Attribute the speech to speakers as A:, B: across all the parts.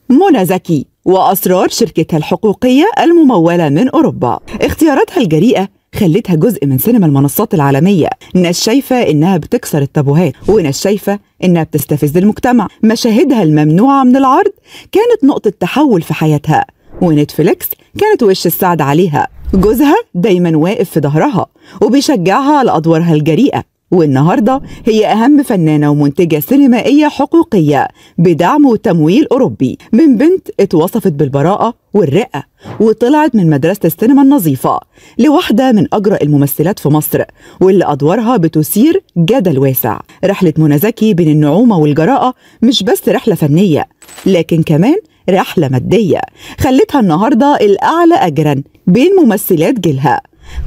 A: منى زكي وأسرار شركتها الحقوقية الممولة من أوروبا. اختياراتها الجريئة خلتها جزء من سينما المنصات العالمية. ناس شايفة إنها بتكسر التابوهات، وناس شايفة إنها بتستفز المجتمع. مشاهدها الممنوعة من العرض كانت نقطة تحول في حياتها، ونتفليكس كانت وش السعد عليها. جوزها دايما واقف في ظهرها وبيشجعها على أدوارها الجريئة، والنهاردة هي أهم فنانة ومنتجة سينمائية حقوقية بدعم وتمويل أوروبي، من بنت اتوصفت بالبراءة والرقة وطلعت من مدرسة السينما النظيفة لواحدة من أجرأ الممثلات في مصر، واللي أدوارها بتثير جدل واسع. رحلة منى زكي بين النعومة والجراءة مش بس رحلة فنية، لكن كمان رحلة مادية خلتها النهاردة الأعلى أجرا بين ممثلات جيلها.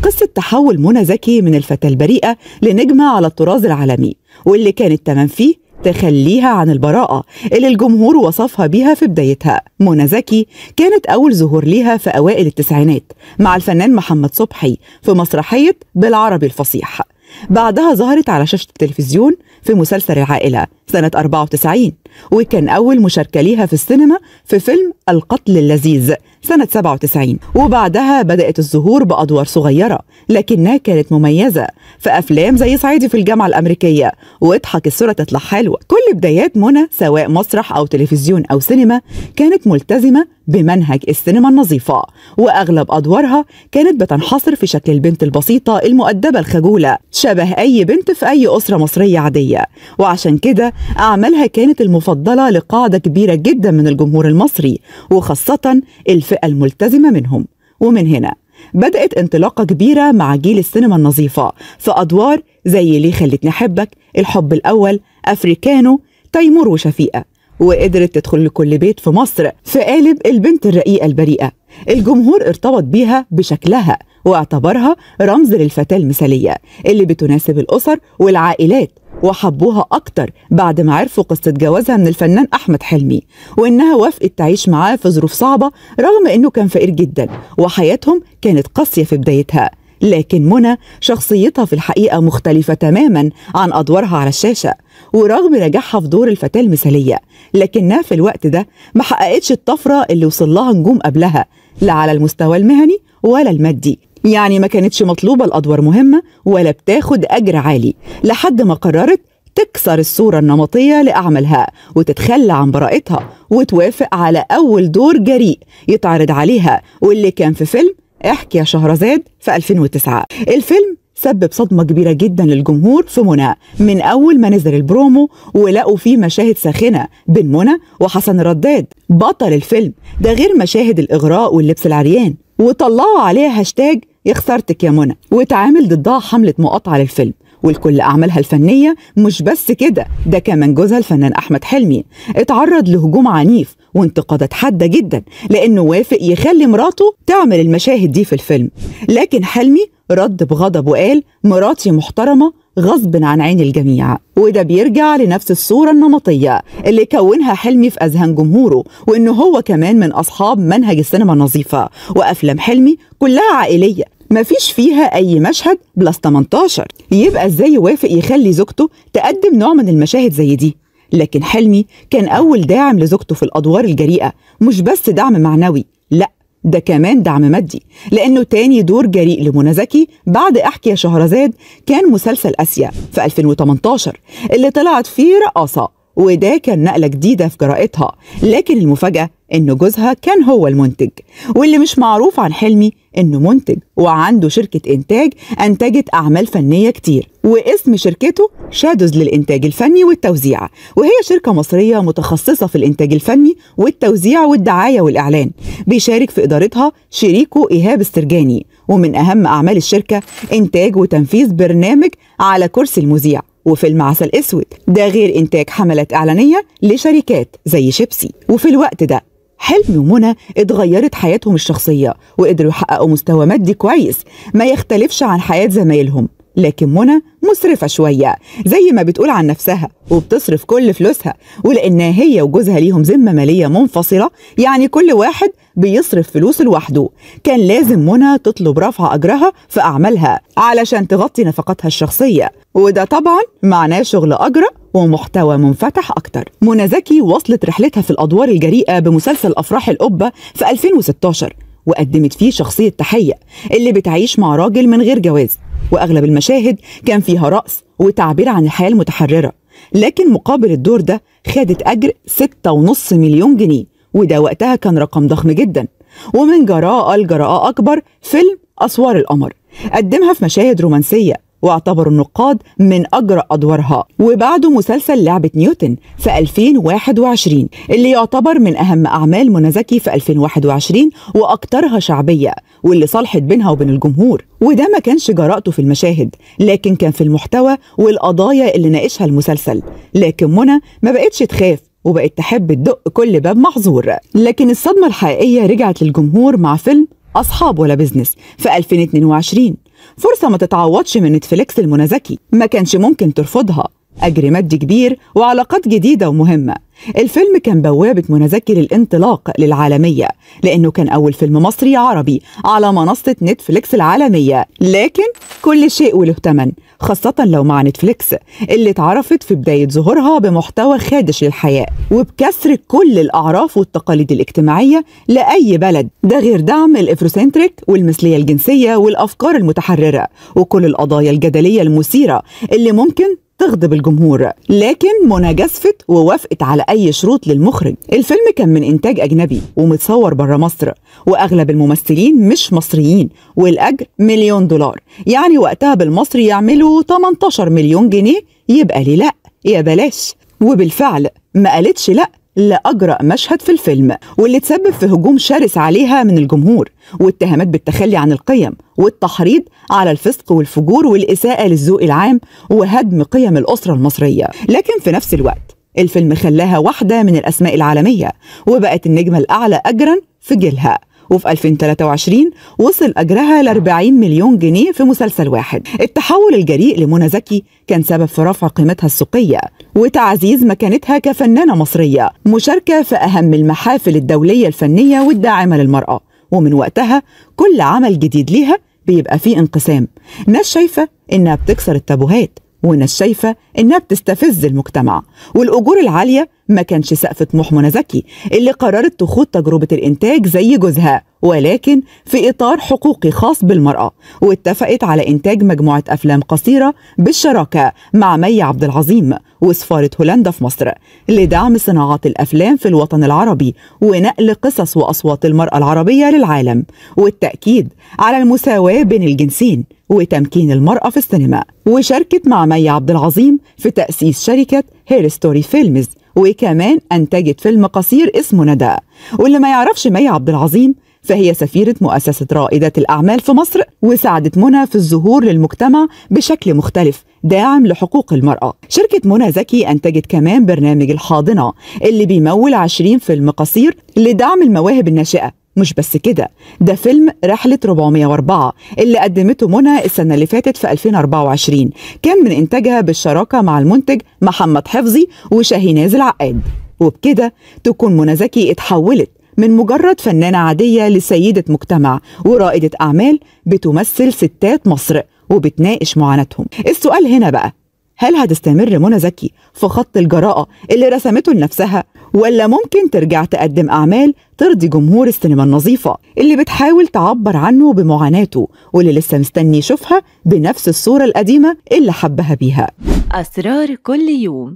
A: قصة تحول منى زكي من الفتاة البريئة لنجمة على الطراز العالمي، واللي كانت تمام فيه تخليها عن البراءة اللي الجمهور وصفها بيها في بدايتها. منى زكي كانت أول ظهور ليها في أوائل التسعينات مع الفنان محمد صبحي في مسرحية بالعربي الفصيح. بعدها ظهرت على شاشة التلفزيون في مسلسل العائلة سنة 94، وكان أول مشاركة ليها في السينما في فيلم القتل اللذيذ سنة 97. وبعدها بدأت الظهور بأدوار صغيرة لكنها كانت مميزة في أفلام زي صعيدي في الجامعة الأمريكية واضحك الصورة تطلع حلوة. كل بدايات منى سواء مسرح أو تلفزيون أو سينما كانت ملتزمة بمنهج السينما النظيفة، وأغلب أدوارها كانت بتنحصر في شكل البنت البسيطة المؤدبة الخجولة، شبه أي بنت في أي أسرة مصرية عادية. وعشان كده أعمالها كانت المفضلة لقاعدة كبيرة جدا من الجمهور المصري، وخاصة الفئة الملتزمة منهم. ومن هنا بدأت انطلاقة كبيرة مع جيل السينما النظيفة في أدوار زي ليه خلتني أحبك، الحب الأول، أفريكانو، تيمور وشفيقة، وقدرت تدخل لكل بيت في مصر في قالب البنت الرقيقة البريئة. الجمهور ارتبط بيها بشكلها واعتبرها رمز للفتاة المثالية اللي بتناسب الأسر والعائلات، وحبوها أكتر بعد ما عرفوا قصة جوازها من الفنان أحمد حلمي، وإنها وافقت تعيش معاه في ظروف صعبة رغم إنه كان فقير جدا وحياتهم كانت قاسية في بدايتها. لكن منى شخصيتها في الحقيقة مختلفة تماما عن أدوارها على الشاشة، ورغم نجاحها في دور الفتاة المثالية لكنها في الوقت ده ما حققتش الطفرة اللي وصل لها نجوم قبلها، لا على المستوى المهني ولا المادي. يعني ما كانتش مطلوبة الأدوار مهمة ولا بتاخد أجر عالي، لحد ما قررت تكسر الصورة النمطية لأعمالها وتتخلى عن براءتها وتوافق على أول دور جريء يتعرض عليها، واللي كان في فيلم احكي يا شهرزاد في 2009. الفيلم سبب صدمة كبيرة جدا للجمهور في منى من أول ما نزل البرومو، ولقوا فيه مشاهد ساخنة بين منى وحسن الرداد بطل الفيلم، ده غير مشاهد الإغراء واللبس العريان، وطلعوا عليها هاشتاج يا خسارتك يا منى، واتعامل ضدها حملة مقاطعة للفيلم والكل أعمالها الفنية. مش بس كده، ده كمان جوزها الفنان أحمد حلمي اتعرض لهجوم عنيف وانتقادات حادة جدا لأنه وافق يخلي مراته تعمل المشاهد دي في الفيلم. لكن حلمي رد بغضب وقال مراتي محترمة غصب عن عين الجميع، وده بيرجع لنفس الصورة النمطية اللي كونها حلمي في أذهان جمهوره، وإنه هو كمان من أصحاب منهج السينما النظيفة، وأفلام حلمي كلها عائلية مفيش فيها أي مشهد plus 18، يبقى إزاي يوافق يخلي زوجته تقدم نوع من المشاهد زي دي؟ لكن حلمي كان أول داعم لزوجته في الأدوار الجريئة، مش بس دعم معنوي، لأ ده كمان دعم مادي، لأنه تاني دور جريء لمنى زكي بعد احكي يا شهرزاد كان مسلسل آسيا في 2018 اللي طلعت فيه رقاصة، وده كان نقلة جديدة في جرائتها. لكن المفاجأة إنه جوزها كان هو المنتج، واللي مش معروف عن حلمي إنه منتج وعنده شركة إنتاج أنتجت أعمال فنية كتير، واسم شركته شادوز للإنتاج الفني والتوزيع، وهي شركة مصرية متخصصة في الإنتاج الفني والتوزيع والدعاية والإعلان. بيشارك في إدارتها شريكه إيهاب السرجاني، ومن أهم أعمال الشركة إنتاج وتنفيذ برنامج على كرسي المذيع وفيلم عسل اسود، ده غير انتاج حملات اعلانيه لشركات زي شيبسي. وفي الوقت ده حلمي ومنى اتغيرت حياتهم الشخصيه وقدروا يحققوا مستوى مادي كويس ما يختلفش عن حياه زمايلهم. لكن منى مسرفة شوية زي ما بتقول عن نفسها، وبتصرف كل فلوسها، ولأنها هي وجوزها ليهم ذمة مالية منفصلة، يعني كل واحد بيصرف فلوسه لوحده، كان لازم منى تطلب رفع أجرها في أعمالها علشان تغطي نفقاتها الشخصية، وده طبعا معناه شغل أجرأ ومحتوى منفتح أكتر. منى زكي وصلت رحلتها في الأدوار الجريئة بمسلسل أفراح القبة في 2016، وقدمت فيه شخصية تحية اللي بتعيش مع راجل من غير جواز، وأغلب المشاهد كان فيها رقص وتعبير عن الحياة المتحررة. لكن مقابل الدور ده خدت أجر 6.5 مليون جنيه، وده وقتها كان رقم ضخم جدا. ومن جراءة لجراءة أكبر فيلم أسوار القمر، قدمها في مشاهد رومانسية واعتبروا النقاد من أجرأ أدوارها. وبعده مسلسل لعبة نيوتن في 2021 اللي يعتبر من أهم أعمال منى زكي في 2021 وأكترها شعبية، واللي صالحت بينها وبين الجمهور. وده ما كانش جراءته في المشاهد، لكن كان في المحتوى والقضايا اللي ناقشها المسلسل. لكن منى ما بقتش تخاف وبقت تحب تدق كل باب محظور. لكن الصدمة الحقيقية رجعت للجمهور مع فيلم أصحاب ولا بيزنس في 2022، فرصة ما تتعوضش من نتفليكس لمنى زكي، ما كانش ممكن ترفضها. أجر مادي كبير وعلاقات جديدة ومهمة. الفيلم كان بوابة منى زكي للانطلاق للعالمية، لأنه كان أول فيلم مصري عربي على منصة نتفليكس العالمية. لكن كل شيء وله ثمن، خاصة لو مع نتفليكس اللي اتعرفت في بداية ظهورها بمحتوى خادش للحياة وبكسر كل الأعراف والتقاليد الاجتماعية لأي بلد، ده غير دعم ال Afrocentric والمثلية الجنسية والأفكار المتحررة وكل القضايا الجدلية المثيرة اللي ممكن تغضب الجمهور. لكن منى جزفت ووافقت على أي شروط للمخرج. الفيلم كان من إنتاج أجنبي ومتصور بره مصر، وأغلب الممثلين مش مصريين، والأجر $1,000,000، يعني وقتها بالمصري يعملوا 18 مليون جنيه. يبقى ليه لأ يا بلاش. وبالفعل ما قالتش لأ لأجرأ مشهد في الفيلم، واللي تسبب في هجوم شرس عليها من الجمهور واتهامات بالتخلي عن القيم والتحريض على الفسق والفجور والإساءة للذوق العام وهدم قيم الأسرة المصرية. لكن في نفس الوقت الفيلم خلاها واحدة من الأسماء العالمية وبقت النجمة الأعلى أجرا في جيلها، وفي 2023 وصل أجرها ل 40 مليون جنيه في مسلسل واحد. التحول الجريء لمنى زكي كان سبب في رفع قيمتها السوقية وتعزيز مكانتها كفنانة مصرية مشاركة في أهم المحافل الدولية الفنية والداعمة للمرأة. ومن وقتها كل عمل جديد ليها بيبقى فيه انقسام، ناس شايفة إنها بتكسر التابوهات وناس شايفة إنها بتستفز المجتمع. والأجور العالية ما كانش سقف طموح منى زكي اللي قررت تخوض تجربة الإنتاج زي جوزها، ولكن في إطار حقوقي خاص بالمرأة، واتفقت على إنتاج مجموعة أفلام قصيرة بالشراكة مع مي عبد العظيم وسفارة هولندا في مصر لدعم صناعات الأفلام في الوطن العربي ونقل قصص وأصوات المرأة العربية للعالم، والتأكيد على المساواة بين الجنسين وتمكين المرأة في السينما. وشاركت مع مي عبد العظيم في تأسيس شركة Her Story Films، وكمان أنتجت فيلم قصير اسمه ندى. واللي ما يعرفش مي عبد العظيم فهي سفيرة مؤسسة رائدة الأعمال في مصر، وساعدت منى في الظهور للمجتمع بشكل مختلف داعم لحقوق المرأة. شركة منى زكي أنتجت كمان برنامج الحاضنة اللي بيمول 20 فيلم قصير لدعم المواهب الناشئة. مش بس كده، ده فيلم رحلة 404 اللي قدمته منى السنة اللي فاتت في 2024 كان من إنتاجها بالشراكة مع المنتج محمد حفظي وشاهيناز العقاد. وبكده تكون منى زكي اتحولت من مجرد فنانة عادية لسيدة مجتمع ورائدة أعمال بتمثل ستات مصر وبتناقش معاناتهم. السؤال هنا بقى، هل هتستمر منى زكي في خط الجراءة اللي رسمته لنفسها، ولا ممكن ترجع تقدم أعمال ترضي جمهور السينما النظيفة اللي بتحاول تعبر عنه بمعاناته واللي لسه مستني يشوفها بنفس الصورة القديمة اللي حبها بيها؟
B: أسرار كل يوم،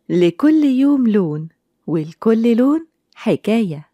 B: لكل يوم لون، ولكل لون حكاية.